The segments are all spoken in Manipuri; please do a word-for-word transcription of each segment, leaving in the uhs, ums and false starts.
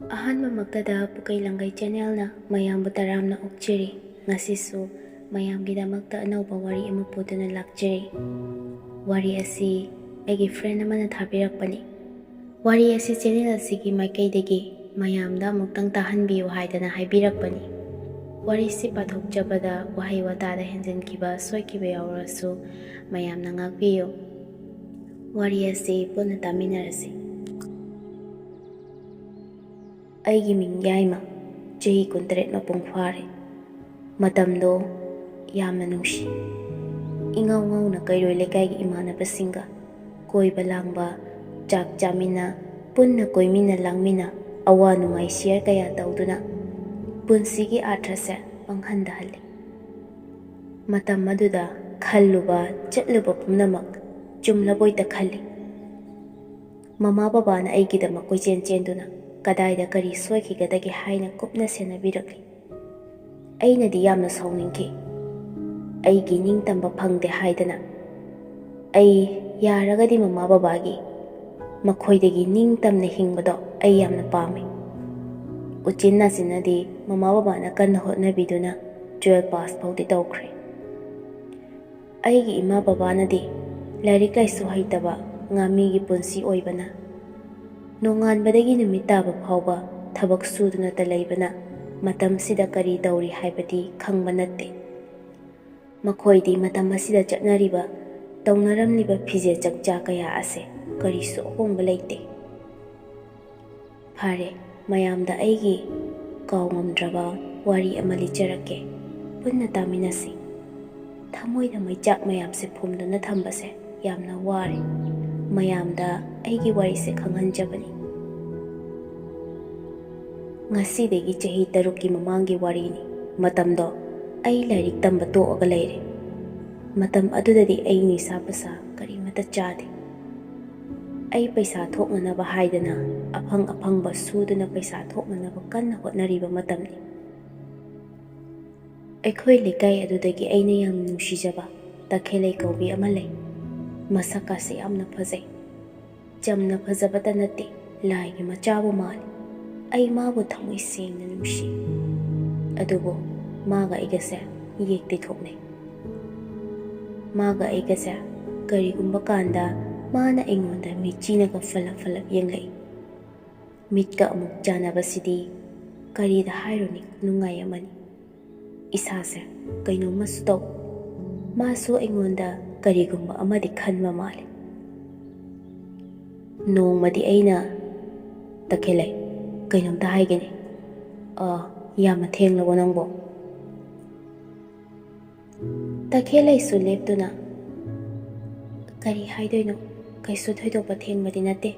ꯑꯍꯥꯟꯕꯃꯛꯇꯗ ꯄꯨꯀꯩ ꯂꯪꯒꯩ ꯆꯦꯅꯦꯜꯅ ꯃꯌꯥꯝꯕꯨ ꯇꯔꯥꯝꯅ ꯑꯣꯛꯆꯔꯤ꯫ ꯉꯁꯤꯁꯨ ꯃꯌꯥꯝꯒꯤꯗꯃꯛꯇ ꯑꯅꯧꯕ ꯋꯥꯔꯤ ꯑꯃ ꯄꯨꯗꯨꯅ ꯂꯥꯛꯆꯔꯤ꯫ ꯋꯥꯔꯤ ꯑꯁꯤ ꯑꯩꯒꯤ ꯐ꯭ꯔꯦꯟ ꯑꯃꯅ ꯊꯥꯕꯤꯔꯛꯄꯅꯤ꯫ ꯋꯥꯔꯤ ꯑꯁꯤ ꯆꯦꯅꯦꯜ ꯑꯁꯤꯒꯤ ꯃꯥꯏꯀꯩꯗꯒꯤ ꯃꯌꯥꯝꯗ ꯑꯃꯨꯛꯇꯪ ꯇꯥꯍꯟꯕꯤꯌꯨ ꯍꯥꯏꯗꯅ ꯍꯥꯏꯕꯤꯔꯛꯄꯅꯤ꯫ ꯋꯥꯔꯤꯁꯤ ꯄꯥꯊꯣꯛꯆꯕꯗ ꯋꯥꯍꯩ ꯋꯥꯇꯥꯗ ꯍꯦꯟꯖꯤꯟꯈꯤꯕ, ꯁꯣꯏꯈꯤꯕ ꯌꯥꯎꯔꯁꯨ ꯃꯌꯥꯝꯅ ꯉꯥꯛꯄꯤꯌꯨ꯫ ꯋꯥꯔꯤ ꯑꯁꯤ ꯄꯨꯟꯅ ꯇꯥꯃꯤꯟꯅꯔꯁꯤ꯫ ꯑꯩꯒꯤ ꯃꯤꯡ ꯌꯥꯏꯃ, ꯆꯍꯤ ꯀꯨꯟꯇꯔꯦꯠ ꯃꯄꯨꯡ ꯐꯥꯔꯦ꯫ ꯃꯇꯝꯗꯣ ꯌꯥꯝꯅ ꯅꯨꯡꯁꯤ꯫ ꯏꯉꯥꯎ ꯉꯥꯎꯅ ꯀꯩꯔꯣꯏ ꯂꯩꯀꯥꯏꯒꯤ ꯏꯃꯥꯟꯅꯕꯁꯤꯡꯒ ꯀꯣꯏꯕ ꯂꯥꯡꯕ, ꯆꯥꯛ ꯆꯥꯃꯤꯟꯅ, ꯄꯨꯟꯅ ꯀꯣꯏꯃꯤꯟꯅ ꯂꯥꯡꯃꯤꯟꯅ, ꯑꯋꯥ ꯅꯨꯡꯉꯥꯏ ꯁꯤꯌꯔ ꯀꯌꯥ ꯇꯧꯗꯨꯅ ꯄꯨꯟꯁꯤꯒꯤ ꯑꯥꯔꯊꯁꯦ ꯃꯥꯡꯍꯟꯗꯍꯜꯂꯤ꯫ ꯃꯇꯝ ꯑꯗꯨꯗ ꯈꯜꯂꯨꯕ, ꯆꯠꯂꯨꯕ ꯄꯨꯝꯅꯃꯛ ꯆꯨꯝꯂꯕꯣꯏꯇ ꯈꯜꯂꯤ꯫ ꯃꯃꯥ ꯕꯕꯥꯅ ꯑꯩꯒꯤꯗꯃꯛ ꯀꯣꯏꯆꯦꯟ ꯆꯦꯟꯗꯨꯅ ꯀꯗꯥꯏꯗ ꯀꯔꯤ ꯁꯣꯏꯈꯤꯒꯗꯒꯦ ꯍꯥꯏꯅ ꯀꯨꯞꯅ ꯁꯦꯟꯅꯕꯤꯔꯛꯂꯤ꯫ ꯑꯩꯅꯗꯤ ꯌꯥꯝꯅ ꯁꯥꯎꯅꯤꯡꯈꯤ꯫ ꯑꯩꯒꯤ ꯅꯤꯡꯇꯝꯕ ꯐꯪꯗꯦ ꯍꯥꯏꯗꯅ ꯑꯩ ꯌꯥꯔꯒꯗꯤ ꯃꯃꯥ ꯕꯕꯥꯒꯤ, ꯃꯈꯣꯏꯗꯒꯤ ꯅꯤꯡꯇꯝꯅ ꯍꯤꯡꯕꯗꯣ ꯑꯩ ꯌꯥꯝꯅ ꯄꯥꯝꯃꯤ꯫ ꯎꯆꯤꯟ ꯅꯥꯆꯤꯟꯅꯗꯤ ꯃꯃꯥ ꯕꯕꯥꯅ ꯀꯟꯅ ꯍꯣꯠꯅꯕꯤꯗꯨꯅ ꯇꯨꯋꯦꯜꯐ ꯄꯥꯁ ꯐꯥꯎꯗꯤ ꯇꯧꯈ꯭ꯔꯦ꯫ ꯑꯩꯒꯤ ꯏꯃꯥ ꯕꯕꯥꯅꯗꯤ ꯂꯥꯏꯔꯤꯛ ꯂꯥꯏꯁꯨ ꯍꯩꯇꯕ ꯉꯥꯃꯤꯒꯤ ꯄꯨꯟꯁꯤ ꯑꯣꯏꯕꯅ, ꯅꯣꯡꯉꯥꯟꯕꯗꯒꯤ ꯅꯨꯃꯤꯠ ꯇꯥꯕ ꯐꯥꯎꯕ ꯊꯕꯛ ꯁꯨꯗꯨꯅꯇ ꯂꯩꯕꯅ, ꯃꯇꯝꯁꯤꯗ ꯀꯔꯤ ꯇꯧꯔꯤ ꯍꯥꯏꯕꯗꯤ ꯈꯪꯕ ꯅꯠꯇꯦ꯫ ꯃꯈꯣꯏꯗꯤ ꯃꯇꯝ ꯑꯁꯤꯗ ꯆꯠꯅꯔꯤꯕ, ꯇꯧꯅꯔꯝꯂꯤꯕ ꯐꯤꯖꯦꯠ ꯆꯛꯆꯥ ꯀꯌꯥ ꯑꯁꯦ ꯀꯔꯤꯁꯨ ꯑꯍꯣꯡꯕ ꯂꯩꯇꯦ꯫ ꯐꯔꯦ, ꯃꯌꯥꯝꯗ ꯑꯩꯒꯤ ꯀꯥꯎꯉꯝꯗ꯭ꯔꯕ ꯋꯥꯔꯤ ꯑꯃ ꯂꯤꯖꯔꯛꯀꯦ, ꯄꯨꯟꯅ ꯇꯥꯃꯤꯟꯅꯁꯤ꯫ ꯊꯃꯣꯏꯗ ꯃꯩꯆꯥꯛ ꯃꯌꯥꯝꯁꯦ ꯐꯨꯝꯗꯨꯅ ꯊꯝꯕꯁꯦ ꯌꯥꯝꯅ ꯋꯥꯔꯦ꯫ ꯃꯌꯥꯝꯗ ꯑꯩꯒꯤ ꯋꯥꯔꯤꯁꯦ ꯈꯪꯍꯟꯖꯕꯅꯤ꯫ ꯉꯁꯤꯗꯒꯤ ꯆꯍꯤ ꯇꯔꯨꯛꯀꯤ ꯃꯃꯥꯡꯒꯤ ꯋꯥꯔꯤꯅꯤ꯫ ꯃꯇꯝꯗꯣ ꯑꯩ ꯂꯥꯏꯔꯤꯛ ꯇꯝꯕ ꯇꯣꯛꯑꯒ ꯂꯩꯔꯦ꯫ ꯃꯇꯝ ꯑꯗꯨꯗꯗꯤ ꯑꯩ ꯅꯤꯁꯥ ꯄꯁꯥ ꯀꯔꯤꯃꯠꯇ ꯆꯥꯗꯦ꯫ ꯑꯩ ꯄꯩꯁꯥ ꯊꯣꯛꯅꯅꯕ ꯍꯥꯏꯗꯅ ꯑꯐꯪ ꯑꯐꯪꯕ ꯁꯨꯗꯨꯅ ꯄꯩꯁꯥ ꯊꯣꯛꯅꯅꯕ ꯀꯟꯅ ꯍꯣꯠꯅꯔꯤꯕ ꯃꯇꯝꯅꯤ꯫ ꯑꯩꯈꯣꯏ ꯂꯩꯀꯥꯏ ꯑꯗꯨꯗꯒꯤ ꯑꯩꯅ ꯌꯥꯝ ꯅꯨꯡꯁꯤꯖꯕ ꯇꯈꯦꯂꯩ ꯀꯧꯕꯤ ꯑꯃ ꯂꯩ꯫ ꯃꯁꯛ ꯑꯁꯤ ꯌꯥꯝꯅ ꯐꯖꯩ꯫ ꯆꯝꯅ ꯐꯖꯕꯇ ꯅꯠꯇꯦ, ꯂꯥꯏꯒꯤ ꯃꯆꯥꯕꯨ ꯃꯥꯜꯂꯤ꯫ ꯑꯩ ꯃꯥꯕꯨ ꯊꯃꯣꯏ ꯁꯦꯡꯅ ꯅꯨꯡꯁꯤ, ꯑꯗꯨꯕꯨ ꯃꯥꯒ ꯑꯩꯒꯁꯦ ꯌꯦꯛꯇꯤ ꯊꯣꯛꯅꯩ꯫ ꯃꯥꯒ ꯑꯩꯒꯁꯦ ꯀꯔꯤꯒꯨꯝꯕ ꯀꯥꯟꯗ ꯃꯥꯅ ꯑꯩꯉꯣꯟꯗ ꯃꯤꯠꯆꯤꯅꯒ ꯐꯂꯞ ꯐꯂꯞ ꯌꯦꯡꯂꯛꯏ꯫ ꯃꯤꯠꯀ ꯑꯃꯨꯛ ꯆꯥꯟꯅꯕꯁꯤꯗꯤ ꯀꯔꯤꯗ ꯍꯥꯏꯔꯨꯅꯤ, ꯈꯨꯅꯨꯡꯉꯥꯏ ꯑꯃꯅꯤ꯫ ꯏꯁꯥꯁꯦ ꯀꯩꯅꯣꯝꯃꯁꯨ ꯇꯧ꯫ ꯃꯥꯁꯨ ꯑꯩꯉꯣꯟꯗ ꯀꯔꯤꯒꯨꯝꯕ ꯑꯃꯗꯤ ꯈꯟꯕ ꯃꯥꯜꯂꯤ꯫ ꯅꯣꯡꯃꯗꯤ ꯑꯩꯅ, "ꯇꯈꯦꯜꯂꯩ, ꯀꯩꯅꯣꯝꯇ ꯍꯥꯏꯒꯦꯅꯦ꯫ ꯑ, ꯌꯥꯝꯅ ꯊꯦꯡꯂꯕꯣ ꯅꯪꯕꯣ?" ꯇꯈꯦꯜꯂꯩꯁꯨ ꯂꯦꯞꯇꯨꯅ, "ꯀꯔꯤ ꯍꯥꯏꯗꯣꯏꯅꯣ? ꯀꯩꯁꯨ ꯊꯣꯏꯗꯣꯛꯄ ꯊꯦꯡꯕꯗꯤ ꯅꯠꯇꯦ꯫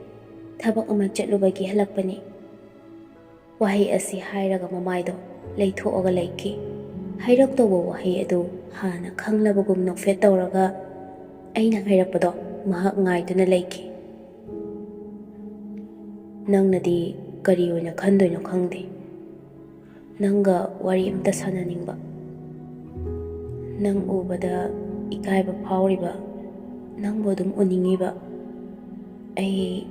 ꯊꯕꯛ ꯑꯃ ꯆꯠꯂꯨꯕꯒꯤ ꯍꯜꯂꯛꯄꯅꯤ꯫" ꯋꯥꯍꯩ ꯑꯁꯤ ꯍꯥꯏꯔꯒ ꯃꯃꯥꯏꯗꯣ ꯂꯩꯊꯣꯛꯑꯒ ꯂꯩꯈꯤ꯫ ꯍꯥꯏꯔꯛꯇꯧꯕ ꯋꯥꯍꯩ ꯑꯗꯨ ꯍꯥꯟꯅ ꯈꯪꯂꯕꯒꯨꯝ ꯅꯣꯛꯐꯦꯠ ꯇꯧꯔꯒ ꯑꯩꯅ ꯍꯥꯏꯔꯛꯄꯗꯣ ꯃꯍꯥꯛ ꯉꯥꯏꯗꯨꯅ ꯂꯩꯈꯤ꯫ "ꯅꯪꯅꯗꯤ ꯀꯔꯤ ꯑꯣꯏꯅ ꯈꯟꯗꯣꯏꯅꯣ ꯈꯪꯗꯦ꯫ ꯅꯪꯒ ꯋꯥꯔꯤ ꯑꯝꯇ ꯁꯥꯟꯅꯅꯤꯡꯕ꯫ ꯅꯪ ꯎꯕꯗ ꯏꯀꯥꯏꯕ ꯐꯥꯎꯔꯤꯕ, ꯅꯪꯕꯨ ꯑꯗꯨꯝ ꯎꯅꯤꯡꯉꯤꯕ꯫ ꯑꯩ,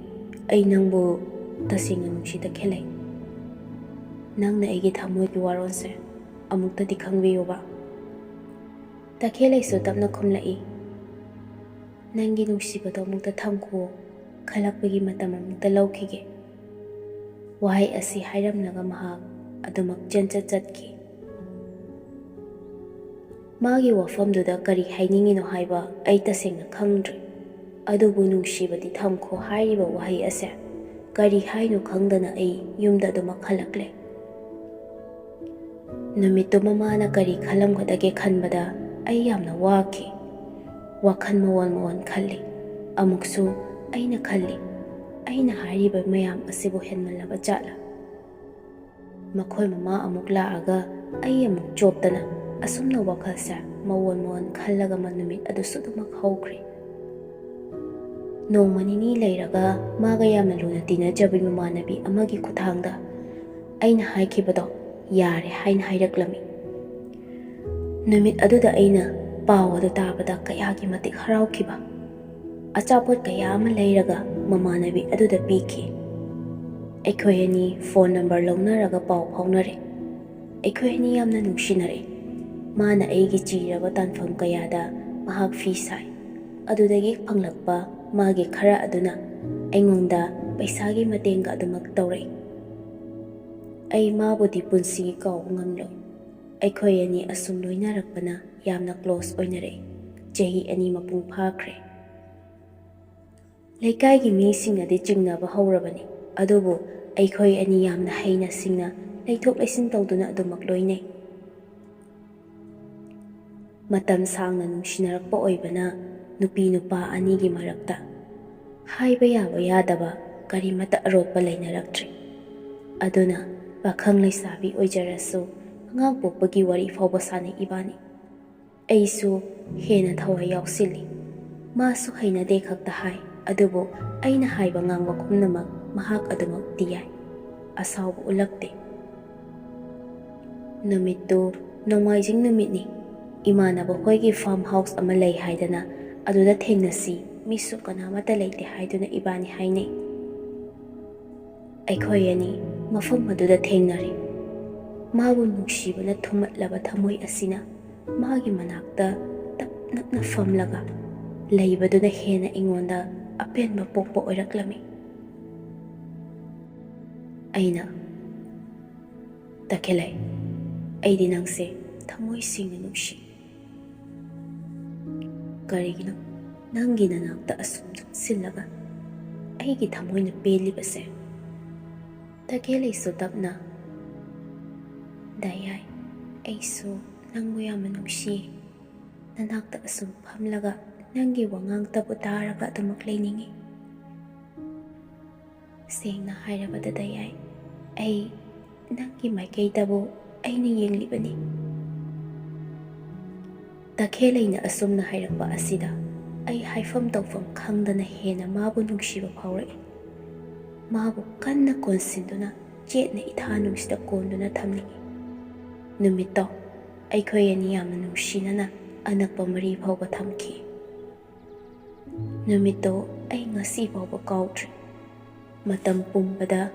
ꯑꯩ ꯅꯪꯕꯨ ꯇꯁꯦꯡꯅ ꯅꯨꯡꯁꯤ ꯇꯈꯦꯜꯂꯩ꯫ ꯅꯪꯅ ꯑꯩꯒꯤ ꯊꯃꯣꯏꯒꯤ ꯋꯥꯔꯣꯜꯁꯦ ꯑꯃꯨꯛꯇꯗꯤ ꯈꯪꯕꯤꯌꯨꯕ꯫" ꯇꯈꯦꯜꯂꯩꯁꯨ ꯇꯞꯅ ꯈꯨꯝꯂꯛꯏ, "ꯅꯪꯒꯤ ꯅꯨꯡꯁꯤꯕꯗꯣ ꯑꯃꯨꯛꯇ ꯊꯝꯈꯨꯑꯣ, ꯈꯜꯂꯛꯄꯒꯤ ꯃꯇꯝ ꯑꯃꯨꯛꯇ ꯂꯧꯈꯤꯒꯦ꯫" ꯋꯥꯍꯩ ꯑꯁꯤ ꯍꯥꯏꯔꯝꯂꯒ ꯃꯍꯥꯛ ꯑꯗꯨꯃꯛ ꯆꯦꯟꯆꯠ ꯆꯠꯈꯤ꯫ ꯃꯥꯒꯤ ꯋꯥꯐꯝꯗꯨꯗ ꯀꯔꯤ ꯍꯥꯏꯅꯤꯡꯉꯤꯅꯣ ꯍꯥꯏꯕ ꯑꯩ ꯇꯁꯦꯡꯅ ꯈꯪꯗ꯭ꯔꯦ꯫ ꯑꯗꯨꯕꯨ "ꯅꯨꯡꯁꯤꯕꯗꯤ ꯊꯝꯈꯣ" ꯍꯥꯏꯔꯤꯕ ꯋꯥꯍꯩ ꯑꯁꯦ ꯀꯔꯤ ꯍꯥꯏꯅꯣ ꯈꯪꯗꯅ ꯑꯩ ꯌꯨꯝꯗ ꯑꯗꯨꯃꯛ ꯍꯜꯂꯛꯂꯦ꯫ ꯅꯨꯃꯤꯠꯇꯨꯃ ꯃꯥꯅ ꯀꯔꯤ ꯈꯜꯂꯝꯒꯗꯒꯦ ꯈꯟꯕꯗ ꯑꯩ ꯌꯥꯝꯅ ꯋꯥꯈꯤ꯫ ꯋꯥꯈꯜ ꯃꯑꯣꯟ ꯃꯑꯣꯟ ꯈꯜꯂꯤ꯫ ꯑꯃꯨꯛꯁꯨ ꯑꯩꯅ ꯈꯜꯂꯤ, "ꯑꯩꯅ ꯍꯥꯏꯔꯤꯕ ꯃꯌꯥꯝ ꯑꯁꯤꯕꯨ ꯍꯦꯟꯃꯜꯂꯕ ꯖꯥꯠꯂꯥ?" ꯃꯈꯣꯏ ꯃꯃꯥ ꯑꯃꯨꯛ ꯂꯥꯛꯑꯒ ꯑꯩ ꯑꯃꯨꯛ ꯆꯣꯞꯇꯅ ꯑꯁꯨꯝꯅ ꯋꯥꯈꯜꯁꯦ ꯃꯑꯣꯟ ꯃꯑꯣꯟ ꯈꯜꯂꯒ ꯃ-, ꯅꯨꯃꯤꯠ ꯑꯗꯨꯁꯨ ꯑꯗꯨꯃꯛ ꯍꯧꯈ꯭ꯔꯦ꯫ ꯅꯣꯡꯃ ꯅꯤꯅꯤ ꯂꯩꯔꯒ ꯃꯥꯒ ꯌꯥꯝꯅ ꯂꯨꯅ ꯇꯤꯟꯅꯖꯕ ꯃꯃꯥꯟꯅꯕꯤ ꯑꯃꯒꯤ ꯈꯨꯠꯊꯥꯡꯗ ꯑꯩꯅ ꯍꯥꯏꯈꯤꯕꯗꯣ ꯌꯥꯔꯦ ꯍꯥꯏꯅ ꯍꯥꯏꯔꯛꯂꯝꯃꯤ꯫ ꯅꯨꯃꯤꯠ ꯑꯗꯨꯗ ꯑꯩꯅ ꯄꯥꯎ ꯑꯗꯨ ꯇꯥꯕꯗ ꯀꯌꯥꯒꯤ ꯃꯇꯤꯛ ꯍꯔꯥꯎꯈꯤꯕ꯫ ꯑꯆꯥꯄꯣꯠ ꯀꯌꯥ ꯑꯃ ꯂꯩꯔꯒ ꯃꯃꯥꯟꯅꯕꯤ ꯑꯗꯨꯗ ꯄꯤꯈꯤ꯫ ꯑꯩꯈꯣꯏ ꯑꯅꯤ ꯐꯣꯟ ꯅꯝꯕꯔ ꯂꯧꯅꯔꯒ ꯄꯥꯎ ꯐꯥꯎꯅꯔꯦ꯫ ꯑꯩꯈꯣꯏ ꯑꯅꯤ ꯌꯥꯝꯅ ꯅꯨꯡꯁꯤꯅꯔꯦ꯫ ꯃꯥꯅ ꯑꯩꯒꯤ ꯆꯤꯔꯕ ꯇꯥꯟꯐꯝ ꯀꯌꯥꯗ ꯃꯍꯥꯛ ꯐꯤ ꯁꯥꯏ꯫ ꯑꯗꯨꯗꯒꯤ ꯐꯪꯂꯛꯄ ꯃꯥꯒꯤ ꯈꯔ ꯑꯗꯨꯅ ꯑꯩꯉꯣꯟꯗ ꯄꯩꯁꯥꯒꯤ ꯃꯇꯦꯡꯒ ꯑꯗꯨꯃꯛ ꯇꯧꯔꯛꯏ꯫ ꯑꯩ ꯃꯥꯕꯨꯗꯤ ꯄꯨꯟꯁꯤꯒꯤ ꯀꯥꯎꯕ ꯉꯝꯂꯣꯏ꯫ ꯑꯩꯈꯣꯏ ꯑꯅꯤ ꯑꯁꯨꯝ ꯂꯣꯏꯅꯔꯛꯄꯅ ꯌꯥꯝꯅ ꯀ꯭ꯂꯣꯁ ꯑꯣꯏꯅꯔꯛꯏ꯫ ꯆꯍꯤ ꯑꯅꯤ ꯃꯄꯨꯡ ꯐꯥꯈ꯭ꯔꯦ꯫ ꯂꯩꯀꯥꯏꯒꯤ ꯃꯤꯁꯤꯡꯅꯗꯤ ꯆꯤꯡꯅꯕ ꯍꯧꯔꯕꯅꯤ, ꯑꯗꯨꯕꯨ ꯑꯩꯈꯣꯏ ꯑꯅꯤ ꯌꯥꯝꯅ ꯍꯩꯅ ꯁꯤꯡꯅ ꯂꯩꯊꯣꯛ ꯂꯩꯁꯤꯟ ꯇꯧꯗꯨꯅ ꯑꯗꯨꯃꯛ ꯂꯣꯏꯅꯩ꯫ ꯃꯇꯝ ꯁꯥꯡꯅ ꯅꯨꯡꯁꯤꯅꯔꯛꯄ ꯑꯣꯏꯕꯅ ꯅꯨꯄꯤ ꯅꯨꯄꯥ ꯑꯅꯤꯒꯤ ꯃꯔꯛꯇ ꯍꯥꯏꯕ ꯌꯥꯕ ꯌꯥꯗꯕ ꯀꯔꯤꯃꯠꯇ ꯑꯔꯣꯠꯄ ꯂꯩꯅꯔꯛꯇ꯭ꯔꯤ꯫ ꯑꯗꯨꯅ ꯄꯥꯈꯪ ꯂꯩꯁꯥꯕꯤ ꯑꯣꯏꯖꯔꯁꯨ, ꯑꯉꯥꯡ ꯄꯣꯛꯄꯒꯤ ꯋꯥꯔꯤ ꯐꯥꯎꯕ ꯁꯥꯟꯅꯩ ꯏꯕꯥꯅꯤ꯫ ꯑꯩꯁꯨ ꯍꯦꯟꯅ ꯊꯋꯥꯏ ꯌꯥꯎꯁꯤꯜꯂꯤ꯫ ꯃꯥꯁꯨ ꯍꯩꯅꯗꯦ ꯈꯛꯇ ꯍꯥꯏ, ꯑꯗꯨꯕꯨ ꯑꯩꯅ ꯍꯥꯏꯕ ꯉꯥꯡꯕ ꯄꯨꯝꯅꯃꯛ ꯃꯍꯥꯛ ꯑꯗꯨꯃꯛꯇꯤ ꯌꯥꯏ꯫ ꯑꯁꯥꯎꯕ ꯎꯠꯂꯛꯇꯦ꯫ ꯅꯨꯃꯤꯠꯇꯨ ꯅꯣꯡꯃꯥꯏꯖꯤꯡ ꯅꯨꯃꯤꯠꯅꯤ꯫ ꯏꯃꯥꯟꯅꯕ ꯍꯣꯏꯒꯤ ꯐꯥꯔꯝ ꯍꯥꯎꯁ ꯑꯃ ꯂꯩ ꯍꯥꯏꯗꯅ ꯑꯗꯨꯗ ꯊꯦꯡꯅꯁꯤ, ꯃꯤꯁꯨ ꯀꯅꯥꯃꯠꯇ ꯂꯩꯇꯦ ꯍꯥꯏꯗꯨꯅ ꯏꯕꯥꯅꯤ ꯍꯥꯏꯅꯩ꯫ ꯑꯩꯈꯣꯏ ꯑꯅꯤ ꯃꯐꯝ ꯑꯗꯨꯗ ꯊꯦꯡꯅꯔꯦ꯫ ꯃꯥꯕꯨ ꯅꯨꯡꯁꯤꯕꯅ ꯊꯨꯝꯍꯠꯂꯕ ꯊꯃꯣꯏ ꯑꯁꯤꯅ ꯃꯥꯒꯤ ꯃꯅꯥꯛꯇ ꯇꯞ ꯅꯞꯅ ꯐꯝꯂꯒ ꯂꯩꯕꯗꯨꯅ ꯍꯦꯟꯅ ꯑꯩꯉꯣꯟꯗ ꯑꯄꯦꯟꯕ ꯄꯣꯛꯄ ꯑꯣꯏꯔꯛꯂꯝꯃꯤ꯫ ꯑꯩꯅ, "ꯇꯈꯦꯂꯩ, ꯑꯩꯗꯤ ꯅꯪꯁꯦ ꯊꯃꯣꯏ ꯁꯦꯡꯅ ꯅꯨꯡꯁꯤ꯫ ꯀꯔꯤꯒꯤꯅꯣ ꯅꯪꯒꯤ ꯅꯅꯥꯛꯇ ꯑꯁꯨꯝ ꯆꯪꯁꯤꯜꯂꯒ ꯑꯩꯒꯤ ꯊꯃꯣꯏꯅ ꯄꯦꯜꯂꯤꯕꯁꯦ?" ꯇꯈꯦꯂꯩꯁꯨ ꯇꯞꯅ, "ꯗꯥꯌꯥꯏ, ꯑꯩꯁꯨ ꯅꯪꯕꯨ ꯌꯥꯝꯅ ꯅꯨꯡꯁꯤꯌꯦ꯫ ꯅꯅꯥꯛꯇ ꯑꯁꯨꯝ ꯐꯝꯂꯒ ꯅꯪꯒꯤ ꯋꯥꯉꯥꯡꯇꯕꯨ ꯇꯥꯔꯒ ꯑꯗꯨꯃꯛ ꯂꯩꯅꯤꯡꯏ꯫ ꯁꯦꯡꯅ ꯍꯥꯏꯔꯕꯗ ꯗꯥꯌꯥꯏ, ꯑꯩ ꯅꯪꯒꯤ ꯃꯥꯏꯀꯩꯗꯕꯨ ꯑꯩꯅ ꯌꯦꯡꯂꯤꯕꯅꯤ꯫" ꯇꯈꯦꯂꯩꯅ ꯑꯁꯨꯝꯅ ꯍꯥꯏꯔꯛꯄ ꯑꯁꯤꯗ ꯑꯩ ꯍꯥꯏꯐꯝ ꯇꯧꯐꯝ ꯈꯪꯗꯅ ꯍꯦꯟꯅ ꯃꯥꯕꯨ ꯅꯨꯡꯁꯤꯕ ꯐꯥꯎꯔꯛꯏ꯫ ꯃꯥꯕꯨ ꯀꯟꯅ ꯀꯣꯟꯁꯤꯟꯗꯨꯅ ꯆꯦꯠꯅ ꯏꯊꯥ ꯅꯨꯡꯁꯤꯗ ꯀꯣꯟꯗꯨꯅ ꯊꯝꯅꯤꯡꯏ꯫ ꯅꯨꯃꯤꯠꯇꯣ ꯑꯩꯈꯣꯏ ꯑꯅꯤ ꯌꯥꯝꯅ ꯅꯨꯡꯁꯤꯅꯅ ꯑꯅꯛꯄ ꯃꯔꯤ ꯐꯥꯎꯕ ꯊꯝꯈꯤ꯫ ꯅꯨꯃꯤꯠꯇꯣ ꯑꯩ ꯉꯁꯤ ꯐꯥꯎꯕ ꯀꯥꯎꯗ꯭ꯔꯤ꯫ ꯃꯇꯝ ꯄꯨꯝꯕꯗ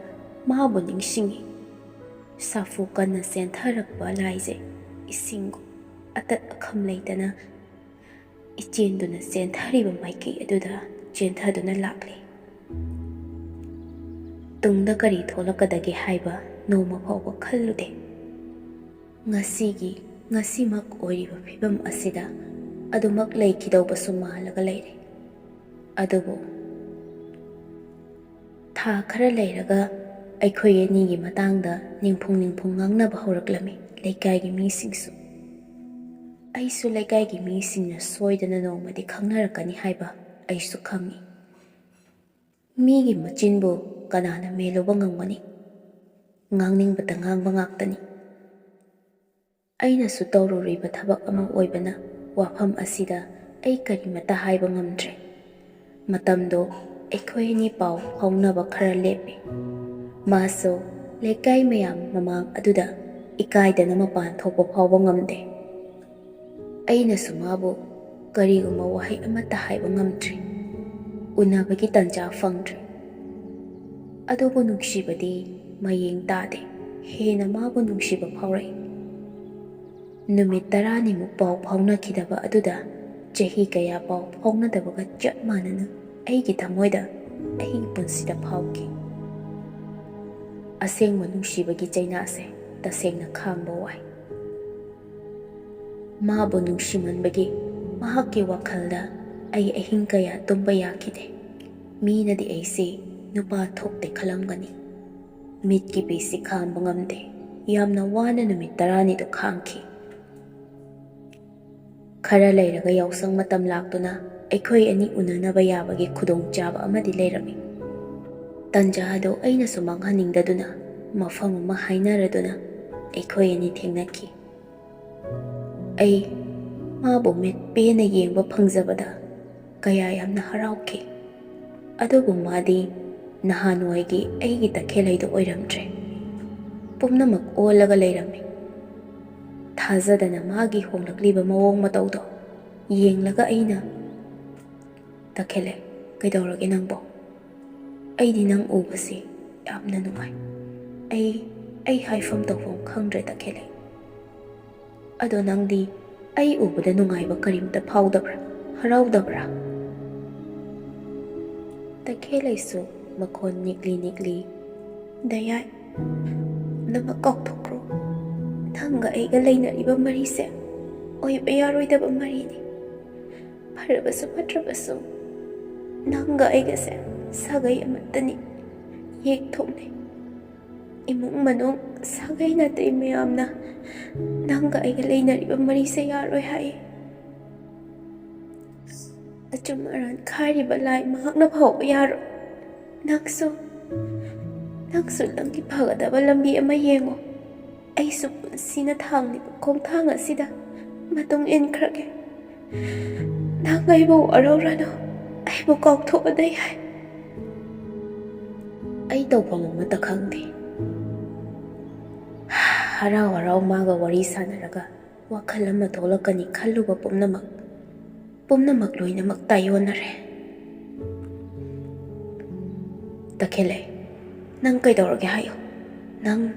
ꯃꯥꯕꯨ ꯅꯤꯡꯁꯤꯡꯉꯤ꯫ ꯁꯥꯐꯨ ꯀꯟꯅ ꯆꯦꯟꯊꯔꯛꯄ ꯂꯥꯏꯁꯦ ꯏꯁꯤꯡꯒꯨꯝ ꯑꯇꯠ ꯑꯈꯝ ꯂꯩꯇꯅ ꯏꯆꯦꯟꯗꯨꯅ ꯆꯦꯟꯊꯔꯤꯕ ꯃꯥꯏꯀꯩ ꯑꯗꯨꯗ ꯆꯦꯟꯊꯗꯨꯅ ꯂꯥꯛꯂꯤ꯫ ꯇꯨꯡꯗ ꯀꯔꯤ ꯊꯣꯛꯂꯛꯀꯗꯒꯦ ꯍꯥꯏꯕ ꯅꯣꯡꯃ ꯐꯥꯎꯕ ꯈꯜꯂꯨꯗꯦ꯫ ꯉꯁꯤꯒꯤ, ꯉꯁꯤꯃꯛ ꯑꯣꯏꯔꯤꯕ ꯐꯤꯕꯝ ꯑꯁꯤꯗ ꯑꯗꯨꯃꯛ ꯂꯩꯈꯤꯗꯧꯕꯁꯨ ꯃꯥꯜꯂꯒ ꯂꯩꯔꯦ꯫ ꯑꯗꯨꯕꯨ ꯊꯥ ꯈꯔ ꯂꯩꯔꯒ ꯑꯩꯈꯣꯏ ꯑꯅꯤꯒꯤ ꯃꯇꯥꯡꯗ ꯅꯤꯡꯐꯨꯡ ꯅꯤꯡꯐꯨꯡ ꯉꯥꯡꯅꯕ ꯍꯧꯔꯛꯂꯝꯃꯤ ꯂꯩꯀꯥꯏꯒꯤ ꯃꯤꯁꯤꯡꯁꯨ꯫ ꯑꯩꯁꯨ ꯂꯩꯀꯥꯏꯒꯤ ꯃꯤꯁꯤꯡꯅ ꯁꯣꯏꯗꯅ ꯅꯣꯡꯃꯗꯤ ꯈꯪꯅꯔꯛꯀꯅꯤ ꯍꯥꯏꯕ ꯑꯩꯁꯨ ꯈꯪꯏ꯫ ꯃꯤꯒꯤ ꯃꯆꯤꯟꯕꯨ ꯀꯅꯥꯅ ꯃꯦꯜꯂꯨꯕ ꯉꯝꯒꯅꯤ? ꯉꯥꯡꯅꯤꯡꯕꯇ ꯉꯥꯡꯕ ꯉꯥꯛꯇꯅꯤ꯫ ꯑꯩꯅꯁꯨ ꯇꯧꯔꯨꯔꯤꯕ ꯊꯕꯛ ꯑꯃ ꯑꯣꯏꯕꯅ ꯋꯥꯐꯝ ꯑꯁꯤꯗ ꯑꯩ ꯀꯔꯤꯃꯠꯇ ꯍꯥꯏꯕ ꯉꯝꯗ꯭ꯔꯦ꯫ ꯃꯇꯝꯗꯣ ꯑꯩꯈꯣꯏ ꯑꯅꯤ ꯄꯥꯎ ꯐꯥꯎꯅꯕ ꯈꯔ ꯂꯦꯞꯄꯤ꯫ ꯃꯥꯁꯨ ꯂꯩꯀꯥꯏ ꯃꯌꯥꯝ ꯃꯃꯥꯡ ꯑꯗꯨꯗ ꯏꯀꯥꯏꯗꯅ ꯃꯄꯥꯟ ꯊꯣꯛꯄ ꯐꯥꯎꯕ ꯉꯝꯗꯦ꯫ ꯑꯩꯅꯁꯨ ꯃꯥꯕꯨ ꯀꯔꯤꯒꯨꯝꯕ ꯋꯥꯍꯩ ꯑꯃꯠꯇ ꯍꯥꯏꯕ ꯉꯝꯗ꯭ꯔꯤ꯫ ꯎꯅꯕꯒꯤ ꯇꯟꯖꯥ ꯐꯪꯗ꯭ꯔꯤ꯫ ꯑꯗꯨꯕꯨ ꯅꯨꯡꯁꯤꯕꯗꯤ ꯃꯌꯦꯡ ꯇꯥꯗꯦ꯫ ꯍꯦꯟꯅ ꯃꯥꯕꯨ ꯅꯨꯡꯁꯤꯕ ꯐꯥꯎꯔꯛꯏ꯫ ꯅꯨꯃꯤꯠ ꯇꯔꯥꯅꯤꯃꯨꯛ ꯄꯥꯎ ꯐꯥꯎꯅꯈꯤꯗꯕ ꯑꯗꯨꯗ ꯆꯍꯤ ꯀꯌꯥ ꯄꯥꯎ ꯐꯥꯎꯅꯗꯕꯒ ꯆꯞ ꯃꯥꯟꯅꯅ ꯑꯩꯒꯤ ꯊꯃꯣꯏꯗ ꯑꯩꯒꯤ ꯄꯨꯟꯁꯤꯗ ꯐꯥꯎꯈꯤ꯫ ꯑꯁꯦꯡꯕ ꯅꯨꯡꯁꯤꯕꯒꯤ ꯆꯩꯅꯥꯁꯦ ꯇꯁꯦꯡꯅ ꯈꯥꯡꯕ ꯋꯥꯏ꯫ ꯃꯥꯕꯨ ꯅꯨꯡꯁꯤꯃꯟꯕꯒꯤ ꯃꯍꯥꯛꯀꯤ ꯋꯥꯈꯜꯗ ꯑꯩ ꯑꯍꯤꯡ ꯀꯌꯥ ꯇꯨꯝꯕ ꯌꯥꯈꯤꯗꯦ꯫ ꯃꯤꯅꯗꯤ ꯑꯩꯁꯤ ꯅꯨꯄꯥ ꯊꯣꯛꯇꯦ ꯈꯜꯂꯝꯒꯅꯤ꯫ ꯃꯤꯠꯀꯤ ꯄꯤꯁꯤ ꯈꯥꯡꯕ ꯉꯝꯗꯦ꯫ ꯌꯥꯝꯅ ꯋꯥꯅ ꯅꯨꯃꯤꯠ ꯇꯔꯥꯅꯤꯗꯨ ꯈꯥꯡꯈꯤ꯫ ꯈꯔ ꯂꯩꯔꯒ ꯌꯥꯎꯁꯪ ꯃꯇꯝ ꯂꯥꯛꯇꯨꯅ ꯑꯩꯈꯣꯏ ꯑꯅꯤ ꯎꯅꯅꯕ ꯌꯥꯕꯒꯤ ꯈꯨꯗꯣꯡꯆꯥꯕ ꯑꯃꯗꯤ ꯂꯩꯔꯝꯃꯤ꯫ ꯇꯟꯖꯥ ꯑꯗꯨ ꯑꯩꯅꯁꯨ ꯃꯥꯡꯍꯟꯅꯤꯡꯗꯗꯨꯅ ꯃꯐꯝ ꯑꯃ ꯍꯥꯏꯅꯔꯗꯨꯅ ꯑꯩꯈꯣꯏ ꯑꯅꯤ ꯊꯦꯡꯅꯈꯤ꯫ ꯑꯩ ꯃꯥꯕꯨ ꯃꯤꯠ ꯄꯦꯟꯅ ꯌꯦꯡꯕ ꯐꯪꯖꯕꯗ ꯀꯌꯥ ꯌꯥꯝꯅ ꯍꯔꯥꯎꯈꯤ꯫ ꯑꯗꯨꯕꯨ ꯃꯥꯗꯤ ꯅꯍꯥꯟꯋꯥꯏꯒꯤ ꯑꯩꯒꯤ ꯇꯈꯦꯜꯂꯩꯗꯨ ꯑꯣꯏꯔꯝꯗ꯭ꯔꯦ꯫ ꯄꯨꯝꯅꯃꯛ ꯑꯣꯜꯂꯒ ꯂꯩꯔꯝꯃꯤ꯫ ꯊꯥꯖꯗꯅ ꯃꯥꯒꯤ ꯍꯣꯡꯂꯛꯂꯤꯕ ꯃꯑꯣꯡ ꯃꯇꯧꯗꯣ ꯌꯦꯡꯂꯒ ꯑꯩꯅ, "ꯇꯈꯦꯜꯂꯩ, ꯀꯩꯗꯧꯔꯒꯦ ꯅꯪꯕꯣ? ꯑꯩꯗꯤ ꯅꯪ ꯎꯕꯁꯤ ꯌꯥꯝꯅ ꯅꯨꯡꯉꯥꯏ꯫ ꯑꯩ ꯑꯩ ꯍꯥꯏꯐꯝ ꯇꯧꯐꯝ ꯈꯪꯗ꯭ꯔꯦ, ꯇꯈꯦꯜꯂꯩ꯫ ꯑꯗꯣ ꯅꯪꯗꯤ ꯑꯩ ꯎꯕꯗ ꯅꯨꯡꯉꯥꯏꯕ ꯀꯔꯤꯝꯇ ꯐꯥꯎꯗꯕ꯭ꯔꯥ? ꯍꯔꯥꯎꯗꯕ꯭ꯔꯥ? ꯇꯈꯦꯜꯂꯩꯁꯨ ꯃꯈꯣꯟ ꯅꯤꯛꯂꯤ ꯅꯤꯛꯂꯤ, "ꯗꯌꯥꯏ, ꯄꯨꯝꯅꯃꯛ ꯀꯥꯎꯊꯣꯛꯈ꯭ꯔꯣ꯫ ꯅꯪꯒ ꯑꯩꯒ ꯂꯩꯅꯔꯤꯕ ꯃꯔꯤꯁꯦ ꯑꯣꯏꯕ ꯌꯥꯔꯣꯏꯗꯕ ꯃꯔꯤꯅꯤ꯫ ꯐꯔꯕꯁꯨ ꯐꯠꯇ꯭ꯔꯕꯁꯨ ꯅꯪꯒ ꯑꯩꯒꯁꯦ ꯁꯥꯒꯩ ꯑꯃꯠꯇꯅꯤ꯫ ꯌꯦꯛ ꯊꯣꯛꯅꯩ꯫ ꯏꯃꯨꯡ ꯃꯅꯨꯡ, ꯁꯥꯒꯩ ꯅꯥꯇꯩ ꯃꯌꯥꯝꯅ ꯅꯪꯒ ꯑꯩꯒ ꯂꯩꯅꯔꯤꯕ ꯃꯔꯤꯁꯦ ꯌꯥꯔꯣꯏ ꯍꯥꯏ꯫ ꯑꯆꯨꯝ ꯑꯔꯥꯟ ꯈꯥꯏꯔꯤꯕ ꯂꯥꯏ ꯃꯍꯥꯛꯅ ꯐꯥꯎꯕ ꯌꯥꯔꯣꯏ꯫ ꯅꯪꯁꯨ, ꯅꯪꯁꯨ ꯅꯪꯒꯤ ꯐꯒꯗꯕ ꯂꯝꯕꯤ ꯑꯃ ꯌꯦꯡꯉꯣ꯫ ꯑꯩꯁꯨ ꯄꯨꯟꯁꯤꯅ ꯊꯥꯡꯂꯤꯕ ꯈꯣꯡꯊꯥꯡ ꯑꯁꯤꯗ ꯃꯇꯨꯡ ꯏꯟꯈ꯭ꯔꯒꯦ꯫ ꯅꯪ ꯑꯩꯕꯨ ꯋꯥꯔꯧꯔꯅꯨ, ꯑꯩꯕꯨ ꯀꯥꯎꯊꯣꯛꯑꯣ, ꯗꯌꯥꯏ꯫ ꯑꯩ ꯇꯧꯐꯝ ꯑꯃꯠꯇ ꯈꯪꯗꯦ꯫ ꯍꯔꯥꯎ ꯍꯔꯥꯎ ꯃꯥꯒ ꯋꯥꯔꯤ ꯁꯥꯟꯅꯔꯒ ꯋꯥꯈꯜ ꯑꯃ ꯊꯣꯛꯂꯛꯀꯅꯤ ꯈꯜꯂꯨꯕ ꯄꯨꯝꯅꯃꯛ, ꯄꯨꯝꯅꯃꯛ ꯂꯣꯏꯅꯃꯛ ꯇꯥꯏꯑꯣꯟꯅꯔꯦ꯫ ꯇꯈꯦꯜꯂꯩ, ꯅꯪ ꯀꯩꯗꯧꯔꯒꯦ ꯍꯥꯏꯌꯨ? ꯅꯪ,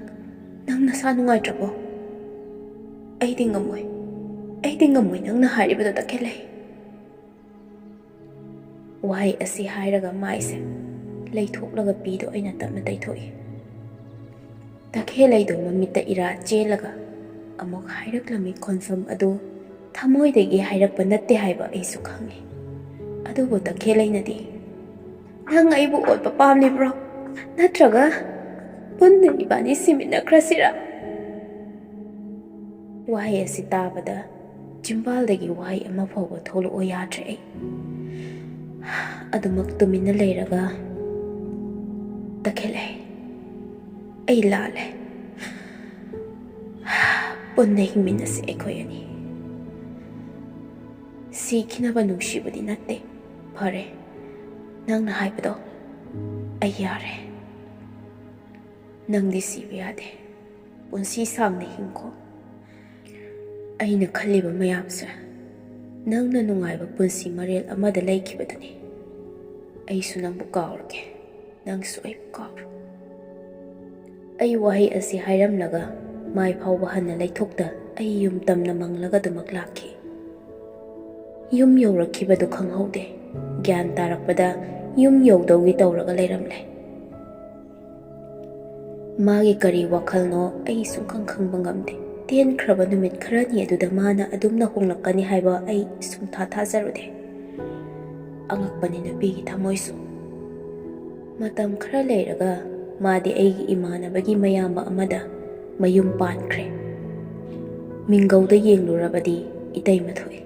ꯅꯪ ꯅꯁꯥ ꯅꯨꯡꯉꯥꯏꯇ꯭ꯔꯕꯣ? ꯑꯩꯗꯤ ꯉꯝꯃꯣꯏ, ꯑꯩꯗꯤ ꯉꯝꯃꯣꯏ ꯅꯪꯅ ꯍꯥꯏꯔꯤꯕꯗꯣ, ꯇꯈꯦꯜꯂꯩ꯫ ꯋꯥꯍꯩ ꯑꯁꯤ ꯍꯥꯏꯔꯒ ꯃꯥꯏꯁꯦ ꯂꯩꯊꯣꯛꯂꯒ ꯄꯤꯗꯣ ꯑꯩꯅ ꯇꯞꯅ ꯇꯩꯊꯣꯛꯏ꯫ ꯇꯈꯦꯜꯂꯩꯗꯣ ꯃꯃꯤꯠꯇ ꯏꯔꯥ ꯆꯦꯜꯂꯒ ꯑꯃꯨꯛ ꯍꯥꯏꯔꯛꯂꯝꯃꯤ ꯈꯣꯟꯐꯝ ꯑꯗꯨ ꯊꯃꯣꯏꯗꯒꯤ ꯍꯥꯏꯔꯛꯄ ꯅꯠꯇꯦ ꯍꯥꯏꯕ ꯑꯩꯁꯨ ꯈꯪꯏ꯫ ꯑꯗꯨꯕꯨ ꯇꯈꯦꯜꯂꯩꯅꯗꯤ, "ꯅꯪ ꯑꯩꯕꯨ ꯑꯣꯠꯄ ꯄꯥꯝꯂꯤꯕ꯭ꯔꯣ? ꯅꯠꯇ꯭ꯔꯒ ꯄꯨꯟꯅ ꯏꯕꯥꯅꯤ ꯁꯤꯃꯤꯟꯅꯈ꯭ꯔꯁꯤꯔꯥ?" ꯋꯥꯍꯩ ꯑꯁꯤ ꯇꯥꯕꯗ ꯆꯤꯝꯕꯥꯜꯗꯒꯤ ꯋꯥꯍꯩ ꯑꯃ ꯐꯥꯎꯕ ꯊꯣꯛꯂꯛꯑꯣ ꯌꯥꯗ꯭ꯔꯦ ꯑꯩ꯫ ꯑꯗꯨꯃꯛ ꯇꯨꯃꯤꯟꯅ ꯂꯩꯔꯒ, "ꯇꯈꯦꯜꯂꯩ, ꯑꯩ ꯂꯥꯜꯂꯦ꯫ ꯄꯨꯟꯅ ꯍꯤꯡꯃꯤꯟꯅꯁꯤ ꯑꯩꯈꯣꯏ ꯑꯅꯤ꯫ ꯁꯤꯈꯤꯅꯕ ꯅꯨꯡꯁꯤꯕꯗꯤ ꯅꯠꯇꯦ꯫ ꯐꯔꯦ, ꯅꯪꯅ ꯍꯥꯏꯕꯗꯣ ꯑꯩ ꯌꯥꯔꯦ꯫ ꯅꯪꯗꯤ ꯁꯤꯕ ꯌꯥꯗꯦ꯫ ꯄꯨꯟꯁꯤ ꯁꯥꯡꯅ ꯍꯤꯡꯈꯣ꯫ ꯑꯩꯅ ꯈꯜꯂꯤꯕ ꯃꯌꯥꯝꯁꯦ ꯅꯪꯅ ꯅꯨꯡꯉꯥꯏꯕ ꯄꯨꯟꯁꯤ ꯃꯔꯦꯜ ꯑꯃꯗ ꯂꯩꯈꯤꯕꯗꯨꯅꯤ꯫ ꯑꯩꯁꯨ ꯅꯪꯕꯨ ꯀꯥꯎꯔꯒꯦ, ꯅꯪꯁꯨ ꯑꯩꯕꯨ ꯀꯥꯎꯔꯣ꯫" ꯑꯩ ꯋꯥꯍꯩ ꯑꯁꯤ ꯍꯥꯏꯔꯝꯂꯒ ꯃꯥꯏ ꯐꯥꯎꯕ ꯍꯟꯅ ꯂꯩꯊꯣꯛꯇ ꯑꯩ ꯌꯨꯝ ꯇꯝꯅ ꯃꯪꯂꯒ ꯑꯗꯨꯃꯛ ꯂꯥꯛꯈꯤ꯫ ꯌꯨꯝ ꯌꯧꯔꯛꯈꯤꯕꯗꯨ ꯈꯪꯍꯧꯗꯦ꯫ ꯒ꯭ꯌꯥꯟ ꯇꯥꯔꯛꯄꯗ ꯌꯨꯝ ꯌꯧꯗꯧꯒꯤ ꯇꯧꯔꯒ ꯂꯩꯔꯝꯂꯦ꯫ ꯃꯥꯒꯤ ꯀꯔꯤ ꯋꯥꯈꯜꯅꯣ ꯑꯩ ꯁꯨꯡꯈꯪ ꯈꯪꯕ ꯉꯝꯗꯦ꯫ ꯇꯦꯟꯈ꯭ꯔꯕ ꯅꯨꯃꯤꯠ ꯈꯔꯅꯤ ꯑꯗꯨꯗ ꯃꯥꯅ ꯑꯗꯨꯝꯅ ꯍꯣꯡꯂꯛꯀꯅꯤ ꯍꯥꯏꯕ ꯑꯩ ꯁꯨꯡꯊꯥ ꯊꯥꯖꯔꯨꯗꯦ꯫ ꯑꯉꯛꯄꯅꯤ ꯅꯨꯄꯤꯒꯤ ꯊꯃꯣꯏꯁꯨ꯫ ꯃꯇꯝ ꯈꯔ ꯂꯩꯔꯒ ꯃꯥꯗꯤ ꯑꯩꯒꯤ ꯏꯃꯥꯟꯅꯕꯒꯤ ꯃꯌꯥꯝꯕ ꯑꯃꯗ ꯃꯌꯨꯝ ꯄꯥꯟꯈ꯭ꯔꯦ꯫ ꯃꯤꯡꯒꯧꯗ ꯌꯦꯡꯂꯨꯔꯕꯗꯤ ꯏꯇꯩꯃ ꯊꯣꯛꯏ꯫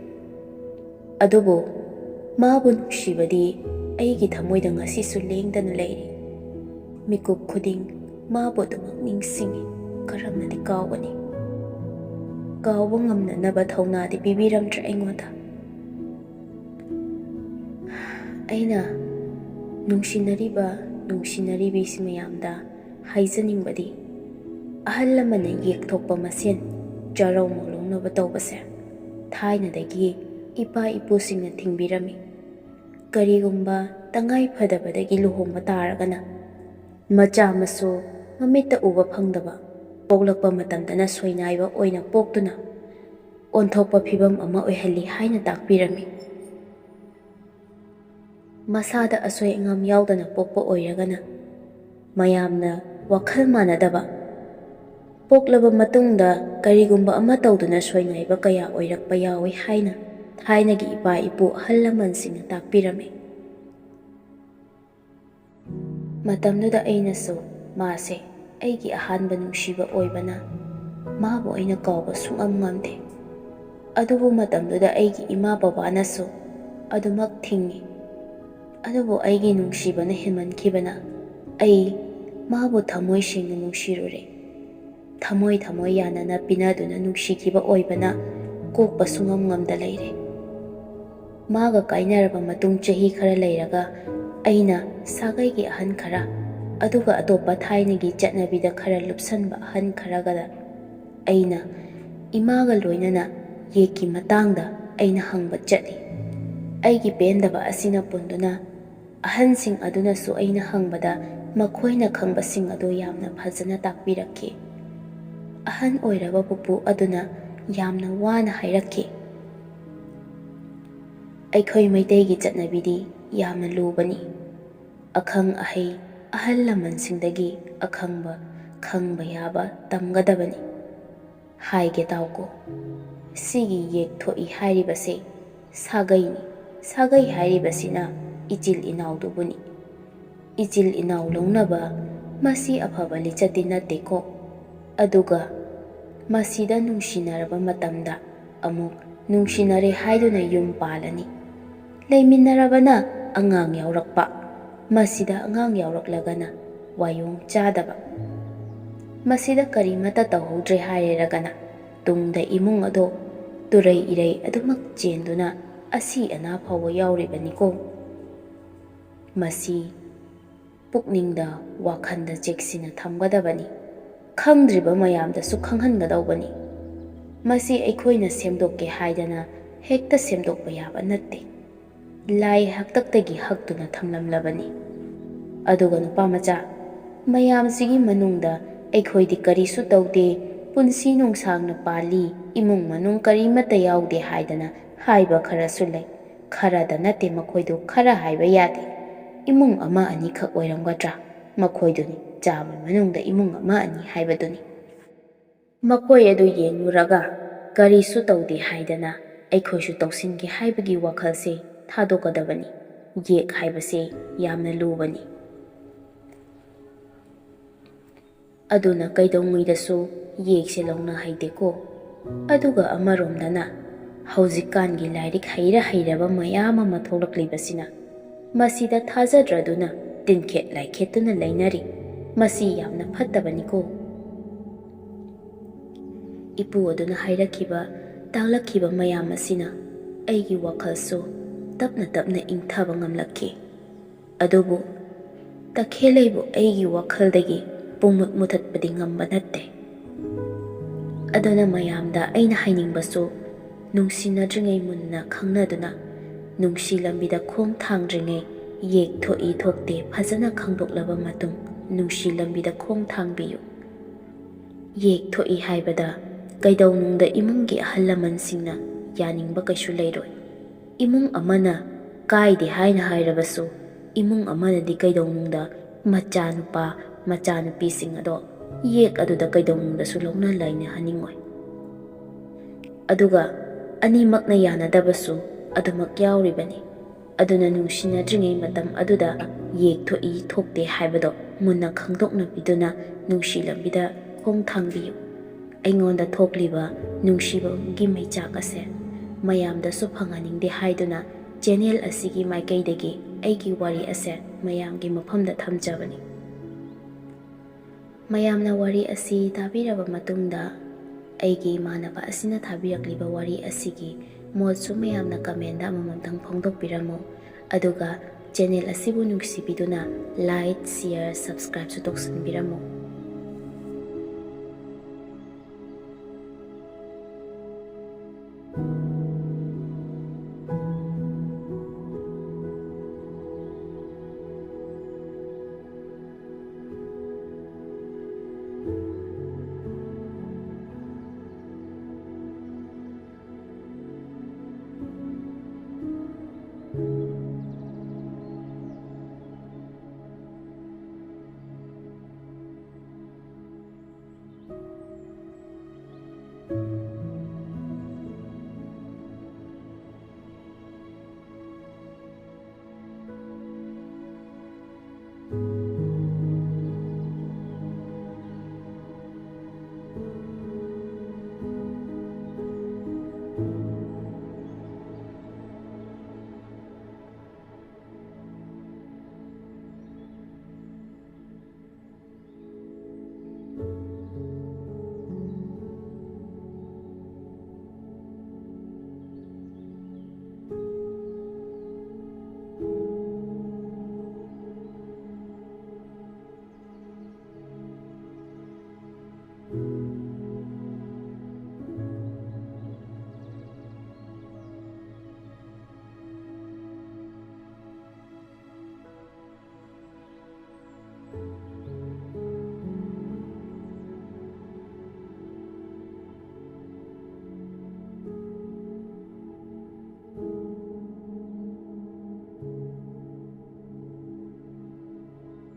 ꯑꯗꯨꯕꯨ ꯃꯥꯕꯨ ꯅꯨꯡꯁꯤꯕꯗꯤ ꯑꯩꯒꯤ ꯊꯃꯣꯏꯗ ꯉꯁꯤꯁꯨ ꯂꯦꯡꯗꯅ ꯂꯩꯔꯤ꯫ ꯃꯤꯀꯨꯞ ꯈꯨꯗꯤꯡ ꯃꯥꯕꯨ ꯑꯗꯨꯃꯛ ꯅꯤꯡꯁꯤꯡꯏ꯫ ꯀꯔꯝꯅꯗꯤ ꯀꯥꯎꯒꯅꯤ? ꯀꯥꯎꯕ ꯉꯝꯅꯅꯕ ꯊꯧꯅꯥꯗꯤ ꯄꯤꯕꯤꯔꯝꯗ꯭ꯔꯦ ꯑꯩꯉꯣꯟꯗ꯫ ꯑꯩꯅ ꯅꯨꯡꯁꯤꯅꯔꯤꯕ ꯅꯨꯡꯁꯤꯅꯔꯤꯕꯤꯁꯤ ꯃꯌꯥꯝꯗ ꯍꯥꯏꯖꯅꯤꯡꯕꯗꯤ, ꯑꯍꯜ ꯂꯃꯟꯅ ꯌꯦꯛꯊꯣꯛꯄ ꯃꯁꯦꯟ ꯆꯥꯔꯧ ꯃꯧꯂꯧꯅꯕ ꯇꯧꯕꯁꯦ ꯊꯥꯏꯅꯗꯒꯤ ꯏꯄꯥ ꯏꯄꯨꯁꯤꯡꯅ ꯊꯤꯡꯕꯤꯔꯝꯃꯤ꯫ ꯀꯔꯤꯒꯨꯝꯕ ꯇꯉꯥꯏ ꯐꯗꯕꯗꯒꯤ ꯂꯨꯍꯣꯡꯕ ꯇꯥꯔꯒꯅ ꯃꯆꯥ ꯃꯁꯨ ꯃꯃꯤꯠꯇ ꯎꯕ ꯐꯪꯗꯕ, ꯄꯣꯛꯂꯛꯄ ꯃꯇꯝꯗꯅ ꯁꯣꯏꯅꯥꯏꯕ ꯑꯣꯏꯅ ꯄꯣꯛꯇꯨꯅ ꯑꯣꯟꯊꯣꯛꯄ ꯐꯤꯚꯝ ꯑꯃ ꯑꯣꯏꯍꯜꯂꯤ ꯍꯥꯏꯅ ꯇꯥꯛꯄꯤꯔꯝꯃꯤ꯫ ꯃꯁꯥꯗ ꯑꯁꯣꯏ ꯑꯉꯥꯝ ꯌꯥꯎꯗꯅ ꯄꯣꯛꯄ ꯑꯣꯏꯔꯒꯅ ꯃꯌꯥꯝꯅ ꯋꯥꯈꯜ ꯃꯥꯟꯅꯗꯕ, ꯄꯣꯛꯂꯕ ꯃꯇꯨꯡꯗ ꯀꯔꯤꯒꯨꯝꯕ ꯑꯃ ꯇꯧꯗꯨꯅ ꯁꯣꯏꯅꯥꯏꯕ ꯀꯌꯥ ꯑꯣꯏꯔꯛꯄ ꯌꯥꯎꯏ ꯍꯥꯏꯅ ꯊꯥꯏꯅꯒꯤ ꯏꯄꯥ ꯏꯄꯨ ꯑꯍꯜ ꯂꯃꯟꯁꯤꯡꯅ ꯇꯥꯛꯄꯤꯔꯝꯃꯤ꯫ ꯃꯇꯝꯗꯨꯗ ꯑꯩꯅꯁꯨ ꯃꯥꯁꯦ ꯑꯩꯒꯤ ꯑꯍꯥꯟꯕ ꯅꯨꯡꯁꯤꯕ ꯑꯣꯏꯕꯅ ꯃꯥꯕꯨ ꯑꯩꯅ ꯀꯥꯎꯕ ꯁꯨꯡꯉꯝ ꯉꯝꯗꯦ꯫ ꯑꯗꯨꯕꯨ ꯃꯇꯝꯗꯨꯗ ꯑꯩꯒꯤ ꯏꯃꯥ ꯕꯕꯥꯅꯁꯨ ꯑꯗꯨꯃꯛ ꯊꯤꯡꯏ꯫ ꯑꯗꯨꯕꯨ ꯑꯩꯒꯤ ꯅꯨꯡꯁꯤꯕꯅ ꯍꯦꯟꯃꯟꯈꯤꯕꯅ ꯑꯩ ꯃꯥꯕꯨ ꯊꯃꯣꯏ ꯁꯦꯡꯅ ꯅꯨꯡꯁꯤꯔꯨꯔꯦ꯫ ꯊꯃꯣꯏ ꯊꯃꯣꯏ ꯌꯥꯅꯅ ꯄꯤꯅꯗꯨꯅ ꯅꯨꯡꯁꯤꯈꯤꯕ ꯑꯣꯏꯕꯅ ꯀꯣꯛꯄ ꯁꯨꯡꯉꯝ ꯉꯝꯗ ꯂꯩꯔꯦ꯫ ꯃꯥꯒ ꯀꯥꯏꯅꯔꯕ ꯃꯇꯨꯡ ꯆꯍꯤ ꯈꯔ ꯂꯩꯔꯒ ꯑꯩꯅ ꯁꯥꯒꯩꯒꯤ ꯑꯍꯟ ꯈꯔ, ꯑꯗꯨꯒ ꯑꯇꯣꯞꯄ ꯊꯥꯏꯅꯒꯤ ꯆꯠꯅꯕꯤꯗ ꯈꯔ ꯂꯨꯞꯁꯟꯕ ꯑꯍꯟ ꯈꯔꯒꯗ ꯑꯩꯅ ꯏꯃꯥꯒ ꯂꯣꯏꯅꯅ ꯌꯦꯛꯀꯤ ꯃꯇꯥꯡꯗ ꯑꯩꯅ ꯍꯪꯕ ꯆꯠꯂꯤ꯫ ꯑꯩꯒꯤ ꯄꯦꯟꯗꯕ ꯑꯁꯤꯅ ꯄꯨꯟꯗꯨꯅ ꯑꯍꯟꯁꯤꯡ ꯑꯗꯨꯅꯁꯨ ꯑꯩꯅ ꯍꯪꯕꯗ ꯃꯈꯣꯏꯅ ꯈꯪꯕꯁꯤꯡ ꯑꯗꯨ ꯌꯥꯝꯅ ꯐꯖꯅ ꯇꯥꯛꯄꯤꯔꯛꯈꯤ꯫ ꯑꯍꯟ ꯑꯣꯏꯔꯕ ꯄꯨꯄꯨ ꯑꯗꯨꯅ ꯌꯥꯝꯅ ꯋꯥꯅ ꯍꯥꯏꯔꯛꯈꯤ, "ꯑꯩꯈꯣꯏ ꯃꯩꯇꯩꯒꯤ ꯆꯠꯅꯕꯤꯗꯤ ꯌꯥꯝꯅ ꯂꯨꯕꯅꯤ꯫ ꯑꯈꯪ ꯑꯍꯩ ꯑꯍꯜ ꯂꯃꯟꯁꯤꯡꯗꯒꯤ ꯑꯈꯪꯕ ꯈꯪꯕ ꯌꯥꯕ ꯇꯝꯒꯗꯕꯅꯤ꯫ ꯍꯥꯏꯒꯦ ꯇꯥꯎꯀꯣ, ꯁꯤꯒꯤ ꯌꯦꯛ ꯊꯣꯛꯏ ꯍꯥꯏꯔꯤꯕꯁꯦ ꯁꯥꯒꯩꯅꯤ꯫ ꯁꯥꯒꯩ ꯍꯥꯏꯔꯤꯕꯁꯤꯅ ꯏꯆꯤꯜ ꯏꯅꯥꯎꯗꯨꯕꯨꯅꯤ꯫ ꯏꯆꯤꯜ ꯏꯅꯥꯎ ꯂꯧꯅꯕ ꯃꯁꯤ ꯑꯐꯕ ꯂꯤꯆꯠꯇꯤ ꯅꯠꯇꯦꯀꯣ꯫ ꯑꯗꯨꯒ ꯃꯁꯤꯗ ꯅꯨꯡꯁꯤꯅꯔꯕ ꯃꯇꯝꯗ ꯑꯃꯨꯛ ꯅꯨꯡꯁꯤꯅꯔꯦ ꯍꯥꯏꯗꯨꯅ ꯌꯨꯝ ꯄꯥꯜꯂꯅꯤ꯫ ꯂꯩꯃꯤꯟꯅꯔꯕꯅ ꯑꯉꯥꯡ ꯌꯥꯎꯔꯛꯄ, ꯃꯁꯤꯗ ꯑꯉꯥꯡ ꯌꯥꯎꯔꯛꯂꯒꯅ ꯋꯥꯌꯣꯡ ꯆꯥꯗꯕ, ꯃꯁꯤꯗ ꯀꯔꯤꯃꯠꯇ ꯇꯧꯍꯧꯗ꯭ꯔꯦ ꯍꯥꯏꯔꯦꯔꯒꯅ ꯇꯨꯡꯗ ꯏꯃꯨꯡ ꯑꯗꯣ ꯇꯨꯔꯩ ꯏꯔꯩ ꯑꯗꯨꯃꯛ ꯆꯦꯟꯗꯨꯅ ꯑꯁꯤ ꯑꯅꯥ ꯐꯥꯎꯕ ꯌꯥꯎꯔꯤꯕꯅꯤꯀꯣ꯫ ꯃꯁꯤ ꯄꯨꯛꯅꯤꯡꯗ, ꯋꯥꯈꯜꯗ ꯆꯦꯛꯁꯤꯟꯅ ꯊꯝꯒꯗꯕꯅꯤ꯫ ꯈꯪꯗ꯭ꯔꯤꯕ ꯃꯌꯥꯝꯗꯁꯨ ꯈꯪꯍꯟꯒꯗꯧꯕꯅꯤ꯫ ꯃꯁꯤ ꯑꯩꯈꯣꯏꯅ ꯁꯦꯝꯗꯣꯛꯀꯦ ꯍꯥꯏꯗꯅ ꯍꯦꯛꯇ ꯁꯦꯝꯗꯣꯛꯄ ꯌꯥꯕ ꯅꯠꯇꯦ꯫ ꯂꯥꯏ ꯍꯥꯛꯇꯛꯇꯒꯤ ꯍꯛꯇꯨꯅ ꯊꯝꯂꯝꯂꯕꯅꯤ꯫ ꯑꯗꯨꯒ ꯅꯨꯄꯥ ꯃꯆꯥ, ꯃꯌꯥꯝꯁꯤꯒꯤ ꯃꯅꯨꯡꯗ ꯑꯩꯈꯣꯏꯗꯤ ꯀꯔꯤꯁꯨ ꯇꯧꯗꯦ, ꯄꯨꯟꯁꯤ ꯅꯨꯡꯁꯥꯡꯅ ꯄꯥꯜꯂꯤ, ꯏꯃꯨꯡ ꯃꯅꯨꯡ ꯀꯔꯤꯃꯠꯇ ꯌꯥꯎꯗꯦ ꯍꯥꯏꯗꯅ ꯍꯥꯏꯕ ꯈꯔꯁꯨ ꯂꯩ꯫ ꯈꯔꯗ ꯅꯠꯇꯦ, ꯃꯈꯣꯏꯗꯨ ꯈꯔ ꯍꯥꯏꯕ ꯌꯥꯗꯦ꯫ ꯏꯃꯨꯡ ꯑꯃ ꯑꯅꯤꯈꯛ ꯑꯣꯏꯔꯝꯒꯗ꯭ꯔꯥ? ꯃꯈꯣꯏꯗꯨꯅꯤ ꯆꯥꯝꯃ ꯃꯅꯨꯡꯗ ꯏꯃꯨꯡ ꯑꯃ ꯑꯅꯤ ꯍꯥꯏꯕꯗꯨꯅꯤ꯫ ꯃꯈꯣꯏ ꯑꯗꯨ ꯌꯦꯡꯂꯨꯔꯒ ꯀꯔꯤꯁꯨ ꯇꯧꯗꯦ ꯍꯥꯏꯗꯅ ꯑꯩꯈꯣꯏꯁꯨ ꯇꯧꯁꯤꯟꯒꯦ ꯍꯥꯏꯕꯒꯤ ꯋꯥꯈꯜꯁꯦ ꯊꯥꯗꯣꯛꯀꯗꯕꯅꯤ꯫ ꯌꯦꯛ ꯍꯥꯏꯕꯁꯦ ꯌꯥꯝꯅ ꯂꯨꯕꯅꯤ꯫ ꯑꯗꯨꯅ ꯀꯩꯗꯧꯉꯩꯗꯁꯨ ꯌꯦꯛꯁꯦ ꯂꯧꯅ ꯍꯩꯗꯦꯀꯣ꯫ ꯑꯗꯨꯒ ꯑꯃꯔꯣꯝꯗꯅ ꯍꯧꯖꯤꯛꯀꯥꯟꯒꯤ ꯂꯥꯏꯔꯤꯛ ꯍꯩꯔ ꯍꯩꯔꯕ ꯃꯌꯥꯝ ꯑꯃ ꯊꯣꯛꯂꯛꯂꯤꯕꯁꯤꯅ ꯃꯁꯤꯗ ꯊꯥꯖꯗ꯭ꯔꯗꯨꯅ ꯇꯤꯟꯈꯦꯠ ꯂꯥꯏꯈꯦꯠꯇꯨꯅ ꯂꯩꯅꯔꯤ꯫ ꯃꯁꯤ ꯌꯥꯝꯅ ꯐꯠꯇꯕꯅꯤꯀꯣ꯫ ꯏꯄꯨ ꯑꯗꯨꯅ ꯍꯥꯏꯔꯛꯈꯤꯕ, ꯇꯥꯛꯂꯛꯈꯤꯕ ꯃꯌꯥꯝ ꯑꯁꯤꯅ ꯑꯩꯒꯤ ꯋꯥꯈꯜꯁꯨ ꯇꯞꯅ ꯇꯞꯅ ꯏꯪꯊꯕ ꯉꯝꯂꯛꯈꯤ꯫ ꯑꯗꯨꯕꯨ ꯇꯈꯦꯜꯂꯩꯕꯨ ꯑꯩꯒꯤ ꯋꯥꯈꯜꯗꯒꯤ ꯄꯨꯡꯃꯨꯠ ꯃꯨꯊꯠꯄꯗꯤ ꯉꯝꯕ ꯅꯠꯇꯦ꯫ ꯑꯗꯨꯅ ꯃꯌꯥꯝꯗ ꯑꯩꯅ ꯍꯥꯏꯅꯤꯡꯕꯁꯨ, ꯅꯨꯡꯁꯤꯅꯗ꯭ꯔꯤꯉꯩ ꯃꯨꯟꯅ ꯈꯪꯅꯗꯨꯅ, ꯅꯨꯡꯁꯤ ꯂꯝꯕꯤꯗ ꯈꯣꯡ ꯊꯥꯡꯗ꯭ꯔꯤꯉꯩ ꯌꯦꯛ ꯊꯣꯛꯏ ꯊꯣꯛꯇꯦ ꯐꯖꯅ ꯈꯪꯗꯣꯛꯂꯕ ꯃꯇꯨꯡ ꯅꯨꯡꯁꯤ ꯂꯝꯕꯤꯗ ꯈꯣꯡ ꯊꯥꯡꯕꯤꯌꯨ꯫ ꯌꯦꯛ ꯊꯣꯛꯏ ꯍꯥꯏꯕꯗ ꯀꯩꯗꯧꯅꯨꯡꯗ ꯏꯃꯨꯡꯒꯤ ꯑꯍꯜ ꯂꯃꯟꯁꯤꯡꯅ ꯌꯥꯅꯤꯡꯕ ꯀꯩꯁꯨ ꯂꯩꯔꯣꯏ꯫ ꯏꯃꯨꯡ ꯑꯃꯅ ꯀꯥꯏꯗꯦ ꯍꯥꯏꯅ ꯍꯥꯏꯔꯕꯁꯨ, ꯏꯃꯨꯡ ꯑꯃꯅꯗꯤ ꯀꯩꯗꯧꯅꯨꯡꯗ ꯃꯆꯥꯅꯨꯄꯥ, ꯃꯆꯥꯅꯨꯄꯤꯁꯤꯡ ꯑꯗꯣ ꯌꯦꯛ ꯑꯗꯨꯗ ꯀꯩꯗꯧꯅꯨꯡꯗꯁꯨ ꯂꯧꯅ ꯂꯩꯅꯍꯟꯅꯤꯡꯉꯣꯏ꯫ ꯑꯗꯨꯒ ꯑꯅꯤꯃꯛꯅ ꯌꯥꯅꯗꯕꯁꯨ ꯑꯗꯨꯃꯛ ꯌꯥꯎꯔꯤꯕꯅꯤ꯫ ꯑꯗꯨꯅ ꯅꯨꯡꯁꯤꯅꯗ꯭ꯔꯤꯉꯩ ꯃꯇꯝ ꯑꯗꯨꯗ ꯌꯦꯛ ꯊꯣꯛꯏ ꯊꯣꯛꯇꯦ ꯍꯥꯏꯕꯗꯣ ꯃꯨꯟꯅ ꯈꯪꯗꯣꯛꯅꯕꯤꯗꯨꯅ ꯅꯨꯡꯁꯤ ꯂꯝꯕꯤꯗ ꯈꯣꯡ ꯊꯥꯡꯕꯤꯌꯨ꯫ ꯑꯩꯉꯣꯟꯗ ꯊꯣꯛꯂꯤꯕ ꯅꯨꯡꯁꯤꯕꯒꯤ ꯃꯩꯆꯥꯛ ꯑꯁꯦ ꯃꯌꯥꯝꯗꯁꯨ ꯐꯪꯍꯟꯅꯤꯡꯗꯦ ꯍꯥꯏꯗꯨꯅ ꯆꯦꯅꯦꯜ ꯑꯁꯤꯒꯤ ꯃꯥꯏꯀꯩꯗꯒꯤ ꯑꯩꯒꯤ ꯋꯥꯔꯤ ꯑꯁꯦ ꯃꯌꯥꯝꯒꯤ ꯃꯐꯝꯗ ꯊꯝꯖꯕꯅꯤ꯫ ꯃꯌꯥꯝꯅ ꯋꯥꯔꯤ ꯑꯁꯤ ꯇꯥꯕꯤꯔꯕ ꯃꯇꯨꯡꯗ, ꯑꯩꯒꯤ ꯏꯃꯥꯟꯅꯕ ꯑꯁꯤꯅ ꯊꯥꯕꯤꯔꯛꯂꯤꯕ ꯋꯥꯔꯤ ꯑꯁꯤꯒꯤ ꯃꯣꯠꯁꯨ ꯃꯌꯥꯝꯅ ꯀꯃꯦꯟꯗ ꯑꯃꯃꯝꯇꯪ ꯐꯣꯡꯗꯣꯛꯄꯤꯔꯝꯃꯨ꯫ ꯑꯗꯨꯒ ꯆꯦꯅꯦꯜ ꯑꯁꯤꯕꯨ ꯅꯨꯡꯁꯤꯕꯤꯗꯨꯅ like, share, subscribeꯁꯨ ꯇꯧꯁꯤꯟꯕꯤꯔꯝꯃꯨ꯫